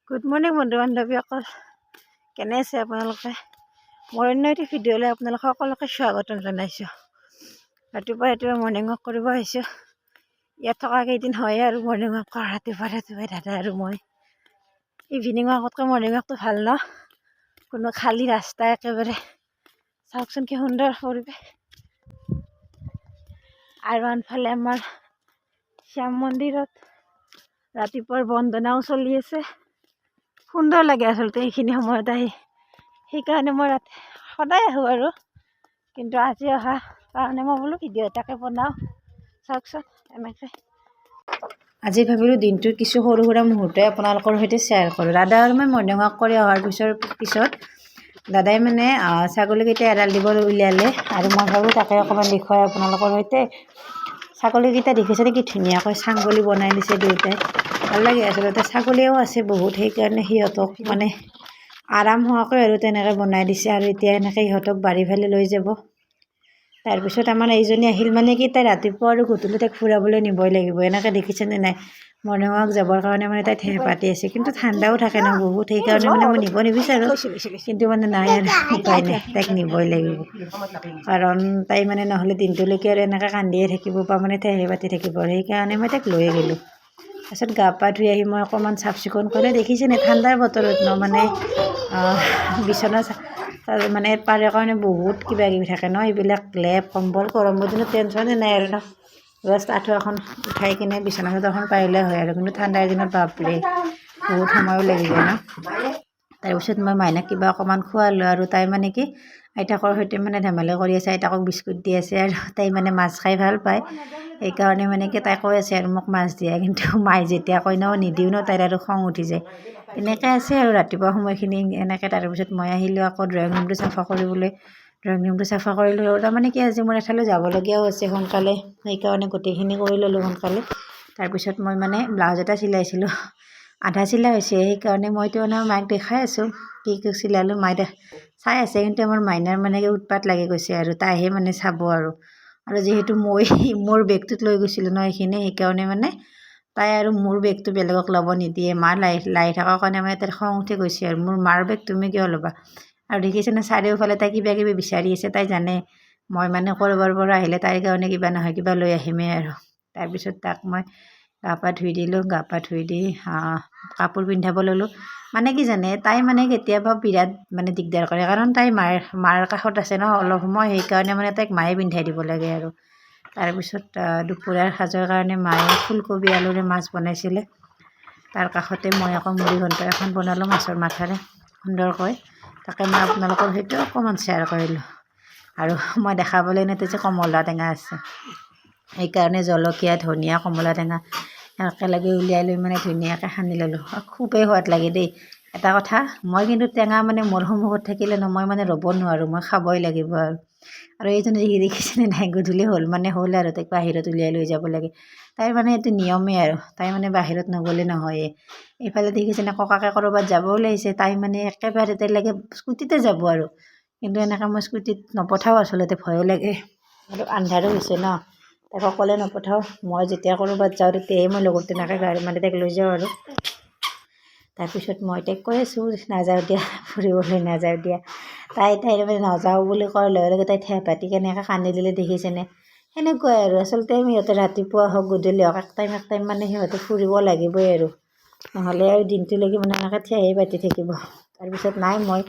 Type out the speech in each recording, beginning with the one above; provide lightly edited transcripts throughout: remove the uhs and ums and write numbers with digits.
Good morning বন্ধু বান্ধৱীসকল, কেনে আছে আপোনালোকে? মোৰ অন্য এটি ভিডিঅ'লৈ আপোনালোক সকলোকে স্বাগতম জনাইছোঁ। ৰাতিপুৱা ৰাতিপুৱা মৰ্ণিং ৱাক কৰিব আহিছোঁ। ইয়াত থকা কেইদিন হয়ে আৰু মৰ্ণিং ৱাক কৰা ৰাতিপুৱা ৰাতিপুৱাই দাদা আৰু মই। ইভিনিং ৱাকতকৈ মৰ্ণিং ৱাকটো ভাল ন? কোনো খালী ৰাস্তা একেবাৰে, চাওকচোন কি সুন্দৰ পৰিৱেশ। আৰু আনফালে আমাৰ শ্যাম মন্দিৰত ৰাতিপুৱাৰ বন্দনাও চলি আছে। সুন্দৰ লাগে আচলতে এইখিনি সময়ত আহি। সেইকাৰণে মই ৰাতি সদায় আহোঁ আৰু, কিন্তু আজি অহা কাৰণে মই বোলো ভিডিঅ' এটাকে বনাওঁ। চাওকচোন এনেকৈ। আজি ভাবিলোঁ দিনটোৰ কিছু সৰু সুৰা মুহূৰ্তই আপোনালোকৰ সৈতে শ্বেয়াৰ কৰোঁ। দাদা আৰু মই মৰ্ণিং ৱাক কৰি অহাৰ পিছত দাদাই মানে ছাগলীকেইটা এৰাল দিব উলিয়ালে আৰু মই ভাবোঁ তাকে অকণমান দেখুৱাই আপোনালোকৰ সৈতে। ছাগলীকেইটা দেখিছেনে, কি ধুনীয়াকৈ চাংগলী বনাই দিছে দেউতাই। ভাল লাগে আচলতে। ছাগলীও আছে বহুত, সেইকাৰণে সিহঁতক মানে আৰাম হোৱাকৈ আৰু তেনেকৈ বনাই দিছে। আৰু এতিয়া এনেকৈ সিহঁতক বাৰী ফালে লৈ যাব। তাৰপিছত আমাৰ এইজনী আহিল, মানে কি তাই ৰাতিপুৱা আৰু গধূলি তাইক ফুৰাবলৈ নিবই লাগিব। এনেকৈ দেখিছেনে নাই, মৰ্ণিং ৱাক যাবৰ কাৰণে মানে তাই ঠেহ পাতি আছে। কিন্তু ঠাণ্ডাও থাকে ন বহুত, সেইকাৰণে মানে মই নিব নিবিচাৰোঁ। কিন্তু মানে নাই আৰু, উপায় নাই, তাইক নিবই লাগিব। কাৰণ তাই মানে নহ'লে দিনটোলৈকে আৰু এনেকৈ কান্দিয়ে থাকিব বা মানে ঠেহে পাতি থাকিব আৰু, সেইকাৰণে মই তাইক লৈয়ে গ'লোঁ। তাৰপিছত গা পা ধুই আহি মই অকণমান চাফ চিকুণ কৰিলোঁ। দেখিছেনে, ঠাণ্ডাৰ বতৰত ন মানে বিচনা মানে পাৰে কাৰণে বহুত কিবা কিবি থাকে ন এইবিলাক লেপ কম্বল। গৰমৰ দিনত টেনশ্যনে নাই আৰু ন, জাষ্ট আঁঠুৱাখন উঠাই কিনে বিচনা চাদৰখন পাৰিলে হয় আৰু। কিন্তু ঠাণ্ডাৰ দিনত বাপৰে, বহুত সময়ো লাগি যায় ন। তাৰপিছত মই মাইনাক কিবা অকণমান খোৱালোঁ আৰু তাই মানে কি আইতাকৰ সৈতে মানে ধেমালি কৰি আছে, আইতাকক বিস্কুট দি আছে। আৰু তাই মানে মাছ খাই ভাল পায়, সেইকাৰণে মানে কি তাই কৈ আছে আৰু মোক মাছ দিয়া। কিন্তু মায়ে যেতিয়া কয় ন নিদিওঁ ন, তাইৰ আৰু খং উঠি যায়। তেনেকৈ আছে আৰু ৰাতিপুৱা সময়খিনি এনেকৈ। তাৰপিছত মই আহিলোঁ আকৌ ড্ৰয়িং ৰুমটো চাফা কৰিবলৈ। ড্ৰয়িং ৰুমটো চাফা কৰিলোঁ আৰু তাৰমানে কি আজি মোৰ এঠাইলৈ যাবলগীয়াও আছে সোনকালে, সেইকাৰণে গোটেইখিনি কৰি ল'লোঁ সোনকালে। তাৰপিছত মই মানে ব্লাউজ এটা চিলাইছিলোঁ, আধা চিলাই হৈছে। সেইকাৰণে মইতো মানে মাক দেখাই আছোঁ কি কি চিলালোঁ। মায়ে চাই আছে, কিন্তু আমাৰ মাইনাৰ মানে কি উৎপাত লাগি গৈছে আৰু তাইহে মানে চাব আৰু। আৰু যিহেতু মই মোৰ বেগটোত লৈ গৈছিলোঁ ন এইখিনি, সেইকাৰণে মানে তাই আৰু মোৰ বেগটো বেলেগক ল'ব নিদিয়ে। মা লাই লাই থকাৰ কাৰণে মানে তাইৰ খং উঠি গৈছে আৰু, মোৰ মাৰ বেগ তুমি কিয় ল'বা? আৰু দেখিছেনে, চাৰিওফালে তাই কিবা কিবি বিচাৰি আছে। তাই জানে মই মানে ক'ৰবাৰ পৰা আহিলে তাইৰ কাৰণে কিবা নহয় কিবা লৈ আহিমেই আৰু। তাৰপিছত তাক মই গা পা ধুই দিলোঁ। গা পা ধুই দি কাপোৰ পিন্ধাব ল'লোঁ। মানে কি জানে, তাই মানে কেতিয়াবা বিৰাট মানে দিগদাৰ কৰে, কাৰণ তাই মাৰ কাষত আছে ন অলপ সময়, সেইকাৰণে মানে তাইক মায়ে পিন্ধাই দিব লাগে আৰু। তাৰপিছত দুপৰীয়াৰ সাজৰ কাৰণে মায়ে ফুলকবি আলুৰে মাছ বনাইছিলে। তাৰ কাষতে মই আকৌ মুড়ি ঘণ্ট এখন বনালোঁ মাছৰ মাথাৰে সুন্দৰকৈ। তাকে মই আপোনালোকৰ সৈতে অকণমান শ্বেয়াৰ কৰিলোঁ। আৰু মই দেখাবলৈ এনেতে যে কমলা টেঙা আছে, সেইকাৰণে জলকীয়া, ধনিয়া, কমলা টেঙা একেলগে উলিয়াই লৈ মানে ধুনীয়াকৈ সানি ল'লোঁ। খুবেই সোৱাদ লাগে দেই। এটা কথা, মই কিন্তু টেঙা মানে মোৰ সন্মুখত থাকিলে ন মই মানে ৰ'ব নোৱাৰোঁ, মই খাবই লাগিব আৰু। আৰু এইজনী দেখিছেনে নাই, গধূলি হ'ল মানে হ'ল আৰু তাইক বাহিৰত উলিয়াই লৈ যাব লাগে। তাইৰ মানে এইটো নিয়মেই আৰু, তাই মানে বাহিৰত নগ'লে নহয়েই। এইফালে দেখিছেনে, ককাকে ক'ৰবাত যাব ওলাইছে, তাই মানে একেবাৰে তাইৰ লাগে স্কুটিতে যাব আৰু। কিন্তু এনেকৈ মই স্কুটিত নপঠাওঁ আচলতে, ভয়ো লাগে আৰু আন্ধাৰো হৈছে ন, তাইক অকলে নপঠাওঁ। মই যেতিয়া ক'ৰবাত যাওঁ তেতিয়াহে মই লগত তেনেকৈ গাড়ী মানে তাইক লৈ যাওঁ আৰু। তাৰপিছত মই তাইক কৈ আছোঁ, নাযাওঁ দিয়া ফুৰিবলৈ, নাযাওঁ দিয়া। তাই মানে নাযাওঁ বুলি কোৱাৰ লগে লগে তাই ঠেহ পাতি কেনেকৈ কান্দি দিলে দেখিছেনে? সেনেকুৱাই আৰু আচলতে সিহঁতে ৰাতিপুৱা হওক গধূলি হওক এক টাইম এক টাইম মানে সিহঁতে ফুৰিব লাগিবই আৰু, নহ'লে আৰু দিনটোলৈকে মানে এনেকৈ ঠেহেই পাতি থাকিব। তাৰপিছত নাই, মই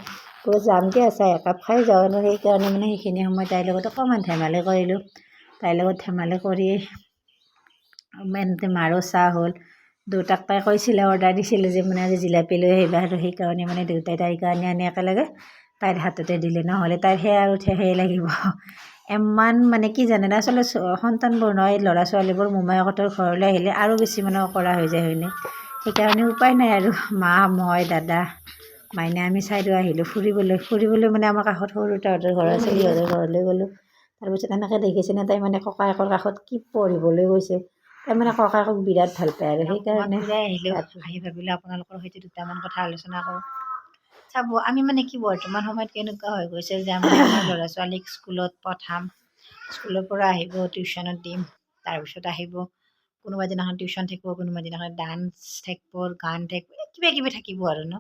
বোলো যাম দিয়া, চাহ একাপ খাই যাওঁ আৰু। সেইকাৰণে মানে সেইখিনি সময় তাইৰ লগত অকণমান ধেমালি কৰিলোঁ। তাইৰ লগত ধেমালি কৰি এনেতে মাৰো চাহ হ'ল। দেউতাক তাই কৈছিলে, অৰ্ডাৰ দিছিলে যে মানে আজি জিলাপি লৈ আহিবা আৰু, সেইকাৰণে মানে দেউতাই তাইৰ কাৰণে আনি একেলগে তাইৰ হাততে দিলে। নহ'লে তাইৰ সেয়া আৰু ঠেহেই লাগিব ইমান। মানে কি জানেনে, আচলতে সন্তানবোৰ নহয়, ল'ৰা ছোৱালীবোৰ মোমায়েকহঁতৰ ঘৰলৈ আহিলে আৰু বেছি মানে অকৰা হৈ যায়, হয়নে? সেইকাৰণে উপায় নাই আৰু। মা, মই, দাদা, মাইনা আমি চাইডো আহিলোঁ ফুৰিবলৈ। ফুৰিবলৈ মানে আমাৰ কাষত সৰু তাহাঁতৰ ঘৰ আছিল, সিহঁতৰ ঘৰলৈ গ'লোঁ। তাৰপিছত এনেকৈ দেখিছেনে, তাই মানে ককায়েকৰ কাষত কি পঢ়িবলৈ গৈছে। তাই মানে ককায়েকক বিৰাট ভাল পায় আৰু সেইকাৰণে। ফুৰাই আহিলোঁ, আহি ভাবিলোঁ আপোনালোকৰ সৈতে দুটামান কথা আলোচনা কৰোঁ। চাব, আমি মানে কি বৰ্তমান সময়ত কেনেকুৱা হৈ গৈছে যে আমি আমাৰ ল'ৰা ছোৱালীক স্কুলত পঠাম, স্কুলৰ পৰা আহিব, টিউশ্যনত দিম, তাৰপিছত আহিব, কোনোবা দিনাখন টিউশ্যন থাকিব, কোনোবা দিনাখন ডান্স থাকিব, গান থাকিব। কিবা কিবি থাকিব আৰু ন।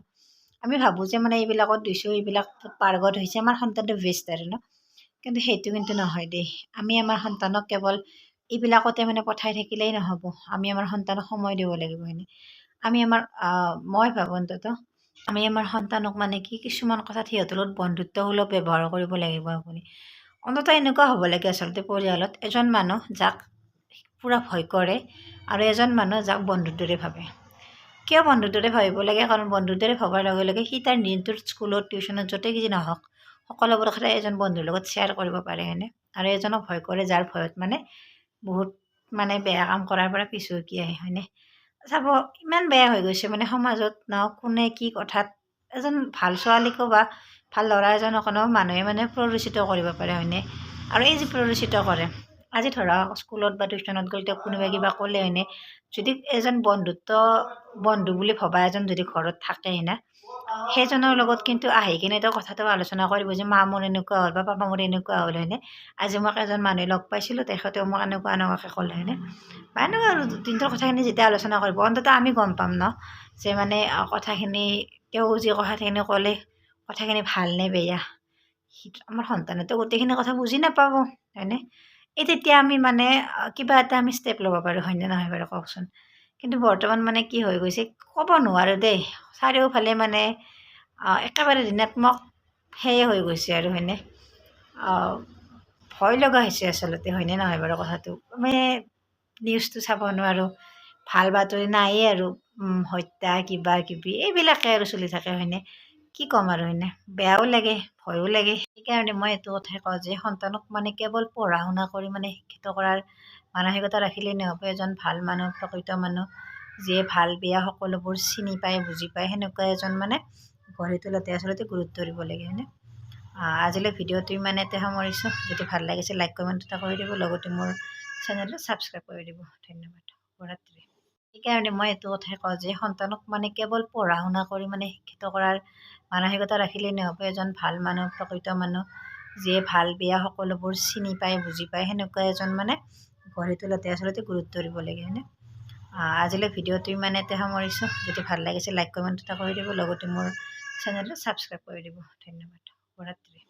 আমি ভাবোঁ যে মানে এইবিলাকত দিছোঁ, এইবিলাক পাৰ্গত হৈছে, আমাৰ সন্তানটো বেষ্ট আৰু ন। কিন্তু সেইটো কিন্তু নহয় দেই। আমি আমাৰ সন্তানক কেৱল এইবিলাকতে মানে পঠাই থাকিলেই নহ'ব, আমি আমাৰ সন্তানক সময় দিব লাগিব, হয়নে? আমি আমাৰ মই ভাবোঁ অন্ততঃ আমি আমাৰ সন্তানক মানে কি কিছুমান কথাত সিহঁতৰ লগত বন্ধুত্বসুলভ ব্যৱহাৰ কৰিব লাগিব। আপুনি অন্ততঃ এনেকুৱা হ'ব লাগে আচলতে, পৰিয়ালত এজন মানুহ যাক পূৰা ভয় কৰে আৰু এজন মানুহ যাক বন্ধুৰ দৰে ভাবে। কিয় বন্ধুৰ দৰে ভাবিব লাগে? কাৰণ বন্ধুৰ দৰে ভবাৰ লগে লগে সি তাৰ দিনটোৰ স্কুলত, টিউশ্যনত, য'তে যি নহওক, সকলোবোৰ কথা এজন বন্ধুৰ লগত শ্বেয়াৰ কৰিব পাৰে, হয়নে? আৰু এজনক ভয় কৰে যাৰ ভয়ত মানে বহুত মানে বেয়া কাম কৰাৰ পৰা পিছ হুঁহকি আহে, হয়নে? চাব, ইমান বেয়া হৈ গৈছে মানে সমাজত ন, কোনে কি কথাত এজন ভাল ছোৱালীকো বা ভাল ল'ৰা এজনকো ন মানুহে মানে প্ৰৰোচিত কৰিব পাৰে, হয়নে? আৰু এই যি প্ৰৰোচিত কৰে, আজি ধৰা স্কুলত বা টিউশ্যনত গ'ল, তেওঁক কোনোবাই কিবা ক'লে, হয়নে? যদি এজন বন্ধু বুলি ভবা এজন যদি ঘৰত থাকে না, সেইজনৰ লগত কিন্তু আহি কিনে তেওঁ কথাটো আলোচনা কৰিব যে মা মোৰ এনেকুৱা হ'ল বা পাপা মোৰ এনেকুৱা হ'ল, হয়নে? আজি মোক এজন মানুহে লগ পাইছিলোঁ, তেখেতেও মোক এনেকুৱা এনেকুৱাকৈ ক'লে, হয়নে? বা এনেকুৱা আৰু দিনটোৰ কথাখিনি যেতিয়া আলোচনা কৰিব, অন্ততঃ আমি গম পাম ন যে মানে কথাখিনি তেওঁ যি কথাখিনি ক'লে, কথাখিনি ভাল নে বেয়া। আমাৰ সন্তানেতো গোটেইখিনি কথা বুজি নাপাব, হয়নে? এই তেতিয়া আমি মানে কিবা এটা আমি ষ্টেপ ল'ব পাৰোঁ, হয়নে নহয় বাৰু কওকচোন? কিন্তু বৰ্তমান মানে কি হৈ গৈছে ক'ব নোৱাৰোঁ দেই, চাৰিওফালে মানে একেবাৰে ঋণাত্মক সেয়ে হৈ গৈছে আৰু, হয়নে? ভয় লগা হৈছে আচলতে, হয়নে নহয় বাৰু কথাটো? মানে নিউজটো চাব নোৱাৰোঁ, ভাল বাতৰি নায়েই আৰু, হত্যা কিবা কিবি এইবিলাকে আৰু চলি থাকে, হয়নে? কি ক'ম আৰু, হয়নে? বেয়াও লাগে, ভয়ো লাগে। সেইকাৰণে মই এইটো কথাই কওঁ যে সন্তানক মানে কেৱল পঢ়া শুনা কৰি মানে শিক্ষিত কৰাৰ মানসিকতা ৰাখিলেই নহ'ব। এজন ভাল মানুহ, প্ৰকৃত মানুহ, যিয়ে ভাল বেয়া সকলোবোৰ চিনি পায়, বুজি পায়, সেনেকুৱা এজন মানে গঢ়ি তোলাতে আচলতে গুৰুত্ব দিব লাগে, হয়নে? আজিলৈ ভিডিঅ'টো ইমানতে সামৰিছোঁ। যদি ভাল লাগিছে, লাইক, কমেণ্ট এটা কৰি দিব, লগতে মোৰ চেনেলটো ছাবস্ক্ৰাইব কৰি দিব। ধন্যবাদ, শুভৰাত্ৰি। সেইকাৰণে মই এইটো কথাই কওঁ যে সন্তানক মানে কেৱল পঢ়া শুনা কৰি মানে শিক্ষিত কৰাৰ মানসিকতা ৰাখিলেই নহ'ব। এজন ভাল মানুহ, প্ৰকৃত মানুহ, যিয়ে ভাল বেয়া সকলোবোৰ চিনি পায়, বুজি পায়, সেনেকুৱা এজন মানে গঢ়ি তোলাতে আচলতে গুৰুত্ব দিব লাগে, হয়নে? আজিলৈ ভিডিঅ'টো ইমানতে সামৰিছোঁ। যদি ভাল লাগিছে, লাইক, কমেণ্ট এটা কৰি দিব, লগতে মোৰ চেনেলটো ছাবস্ক্ৰাইব কৰি দিব। ধন্যবাদ, শুভৰাত্ৰি।